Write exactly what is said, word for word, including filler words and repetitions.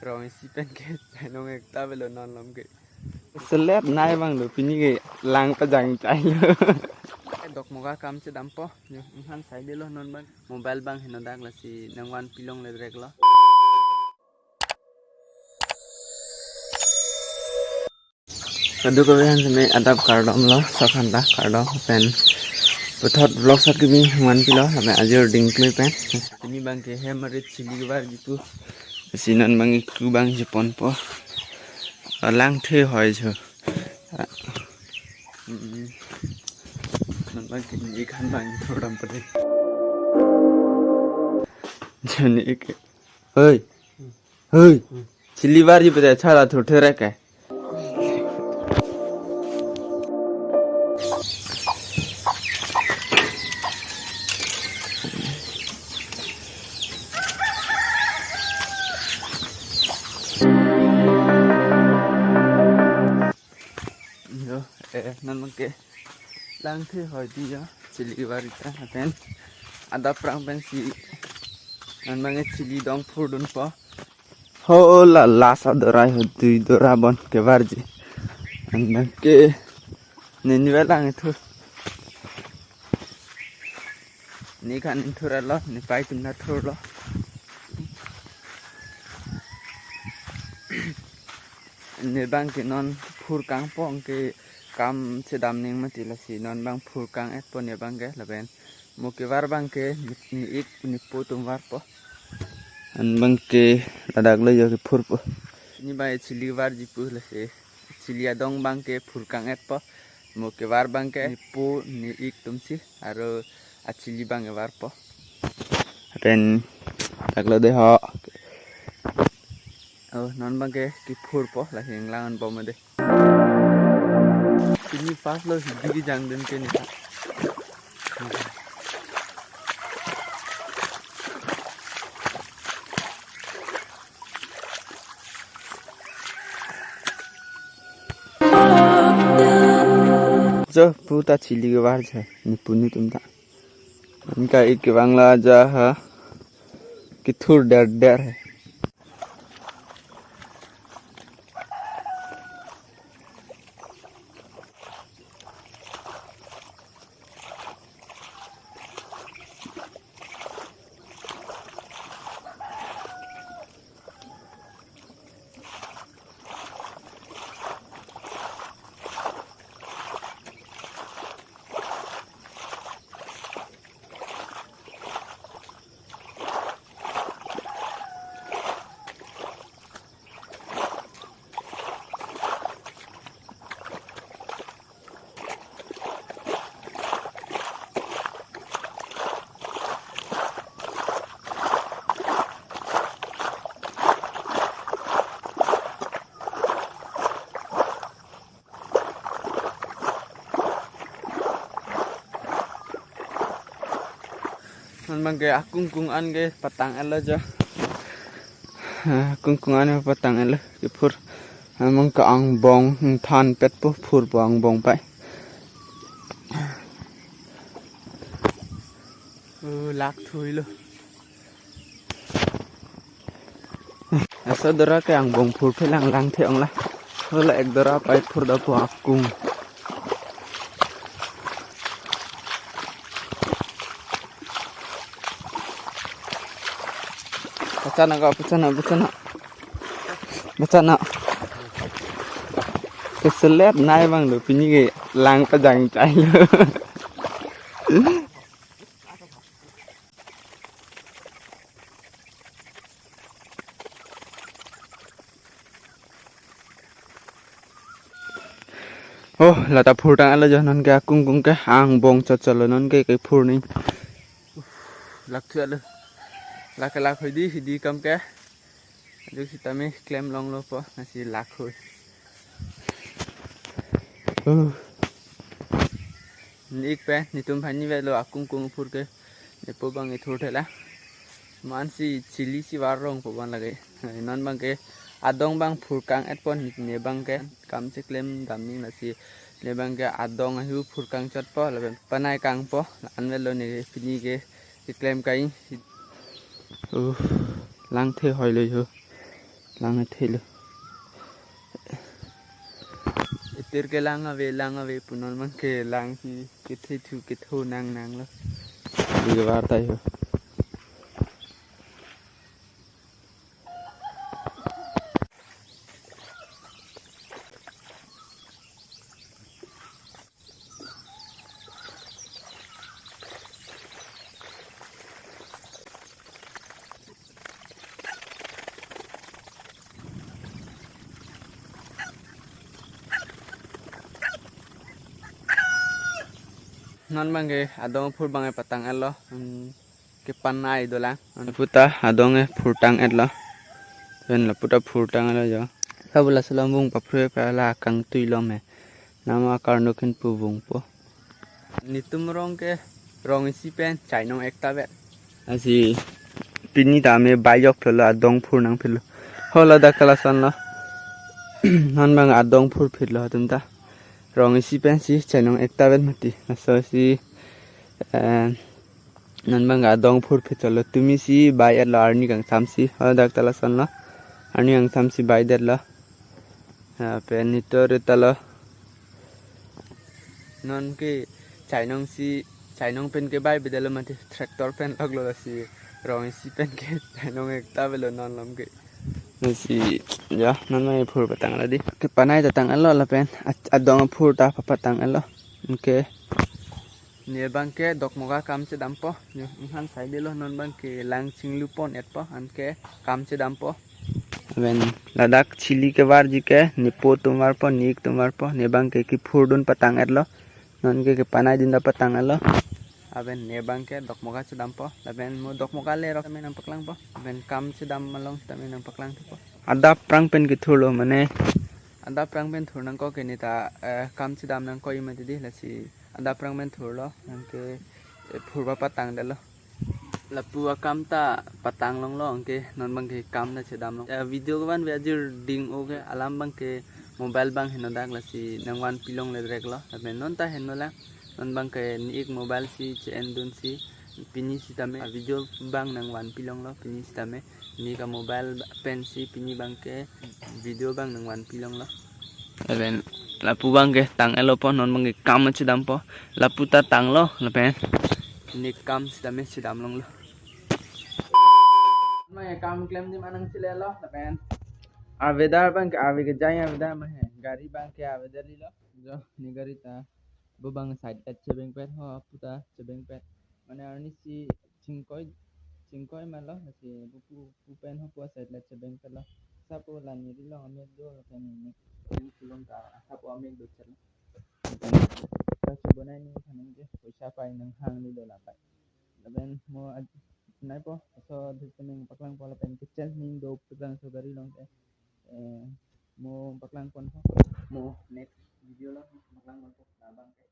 Rong isi pen ke, nong ekta avelo non lom ke. Selet nai abang lo, pini ke lang pajang chai lo. Dokmoka kam chedampo, yo, inghan saidelo non abang. Mobile abang henodak lasi nangvanpi longle direct lo. Kadokave aphan seme adap kardom lo, sokhan ta kardom pen puthot vlog sat kimi nangvanpilo, lapen ajor dingklui pen. Pini abang ke hem arit chili kevarji pu. Si non abang ke ku abang cheponpo. Langthe hoi jo. Hmm. Non abang ke ni khan abang thurdam pade. Jani ke. Hoi. Hoi. Chili kevarji pu ta chala thurthe reke. Yo, eh, non abang ke langthe hoi di yo, chili kevarji ta, lapen adap prang pensi non abang ke chili dong phurdunpo. Ho la la sa dorai ho dui dora bon kevarji. An abang ke neni velang ithur. Ni khan ithur alo, ni pai tum na thurlo. Ne abang ke non phurkangpo, anke kam chedam ning mati lasi non abang phurkang-etpo ne abang ke, lapen mo kevar abang ke ni, ni-ik nipo atum varpo. An abang ke ladak lo yo kephurpo. Ni abang chili kevarji pu lasi chili adong abang ke phurkang-etpo. Mo kevar abang ke nipo ni-ik atumsi aro achili abang kevarpo. Pen ladak lo dei ho. Oh, non abang ke kephurpo, lasi inglang-an bom dei. Pini first lo hidi kejang dun ke ni. Jo, pu ta chili kevar jo, nipo ni atum ta. Anke ik kevang la ja ha. Kethur der der hai. Non abang ke akungkung an ke patang-etlo jo. Akungkung an patang-etlo kephur. Non abang ke angbong thanpetpo, phurpo angbong pai. Oh, lak thuilo. Laso dora ke angbong phurphe lang, langthe ong la. Hala ek dora pai phurdapo akung. Pachana ko, pachana, pachana. Pachana. Keselet nai abang lo, pini ke lang pajang chai lo. Oh, lata phurtang-etlo jo, non ke akungkung ke angbong chot chot lo, non ke kephur ni. Lak thu-etlo. Lak ke lak hoi di, hidi kam ke. Ajuk sitame klem longlo po, lasi lak hoi. Uh. Ni-ik pen, netum aphan ni velo akungkung phur ke. Nepo abang ithurthe la. Mansi chili si var rongpo abang lake. Non abang ke adong abang phurkang-etpo ne abang ke. Kam cheklem dam ning lasi. Ne abang ke adong ahu phurkang chotpo, lapen panai kangpo. Anvet lo ne pini ke keklem kai. Uh, langthe hoi lo ho. Lang thelo. Itir ke lang ave, lang ave pu non abang ke lang si kethe thu ketho nang nanglo. Di warta yo. Non abang ke adong aphur abang ke patang-etlo. Hmm, kepanai dolang. Laputa adong ke phurtang-etlo. Pen laputa phurtang-etlo jo. Kabula sulam bung paphrui pala kangtui lom he. Nama karno ken pu bung po. Netum rong ke rong isi pen chainong ekta vet. Lasi pini tame bayok thelo adong phur nangphitlo. Ho ladak ta lasonlo. Non abang adong phur phitlo atum ta. Rong isi pensi chainong ekta vet mati. Laso si, eh, non abang adong phur phitlo. Tumi si bai-etlo arni kangsamsi. Ho ladak ta lasonlo. Arni kangsamsi baidetlo. Ha, pen netum ri talo. Non ke chainong si, chainong pen ke bai bidalo mati tractor pen lok lo si rong isi pen ke chainong ekta avelo non lom ke. Lasi, ya, non mai phur patang-etlo di. Kepanai ta tang-etlo lapen a-, adong phur ta pa patang-etlo. Anke. Ne abang ke dokmoka kam chedampo. Yo, inghan sai delo non abang ke lang chinglu pon-etpo. Anke kam chedampo. Lapen ladak chili kevarji ke nepo atum varpo, ne-ik atum varpo, ne abang ke kephurdun patang-etlo. Non ke kepanai dun ta patang-etlo. Lapen ne abang ke dokmoka chedampo. Lapen mo dokmoka lerok tame nangpaklangpo. Lapen kam chedam along tame nangpaklangthepo. Adap aphrang pen kethurlo mane. Adap aphrang pen thur nangkok ke ne ta, eh, kam chedam nangkok mati di lasi adap aphrang pen thurlo. Anke, eh, phur pa patang-etlo. Lapu akam ta patang longlo, anke non abang ke kam ta chedam long. Eh, video kevan ve ajir ding o ke alam abang ke mobile abang henodak lasi nangvanpi longle dreklo. Lapen non ta henolang, non abang ke ne-ik mobile si che-en dunsi pini sitame, ah, video abang nangvanpi longlo pini sitame. Ne-ik a-mobile pensi pini abang ke video abang nangvanpi longlo. Lapen lapu abang ke tang-etlo po, non abang ke kam chedampo. Lapu ta tanglo lapen ne kam sitame chedam longlo. Mai kam klem di manang chilelo lapen a-weather abang ke ave kejai a-weather mai he. Gari abang ke ave dali lo. Jo, ne gari ta bo abang side light chebengpet ho, apu ta chebengpet. Mane arni si chingkoi, chingkoi malo, lasi bo pu, pu pen ho pu side light chebengpetlo. Sapo la neli long amek do, lapen ne, ne kulong ta, sapo amek do chelo. Lapen ta si bonai ni thanon ke, poisa pai nanghang ni do lapai. Lapen mo ad-, nai po, so dhi kuning paklangpo lapen kitchen ning do paklang so gari long ke. Eh, mo paklang ponpo. Mo next video lo, paklang ponpo. Labang ke.